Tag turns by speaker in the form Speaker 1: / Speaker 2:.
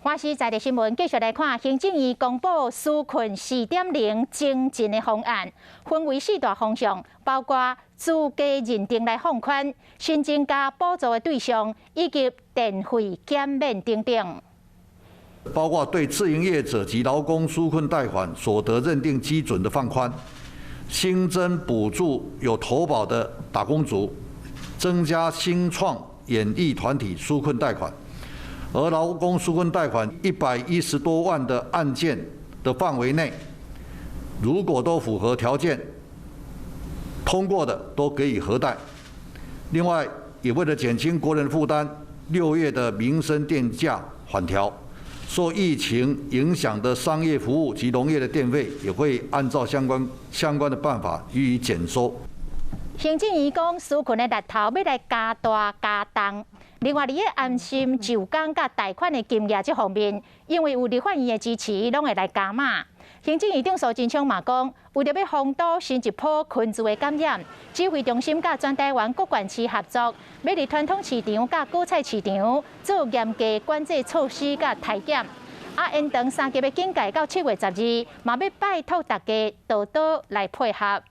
Speaker 1: 華視在地新聞繼續來看，行政院公布紓困4.0精進的方案，分為四大方向，包括資格認定來放寬、新增加補助的對象，以及電費減免等等。
Speaker 2: 包括對自營業者及勞工紓困貸款所得認定基準的放寬，新增補助有投保的打工族，增加新創演藝團體紓困貸款。而勞工紓困貸款110多萬的案件的範圍內，如果都符合條件通過的，都給予核貸。另外，也為了減輕國人負擔，6月的民生電價緩調，受疫情影響的商業服務及農業的電費，也會按照相關的辦法予以減收。
Speaker 1: 行政院講，紓困的力頭欲來加大加重。另外，佇咧安心就工佮貸款的金額這方面，因為有立法院的支持，攏會來加碼。行政院長蘇貞昌嘛講，為著欲防堵新一波群聚的感染，指揮中心佮全台灣各縣市合作，欲佇傳統市場佮果菜市場做嚴格管制措施佮篩檢。啊，延長三級的警戒到7月12，嘛欲拜託大家多多來配合。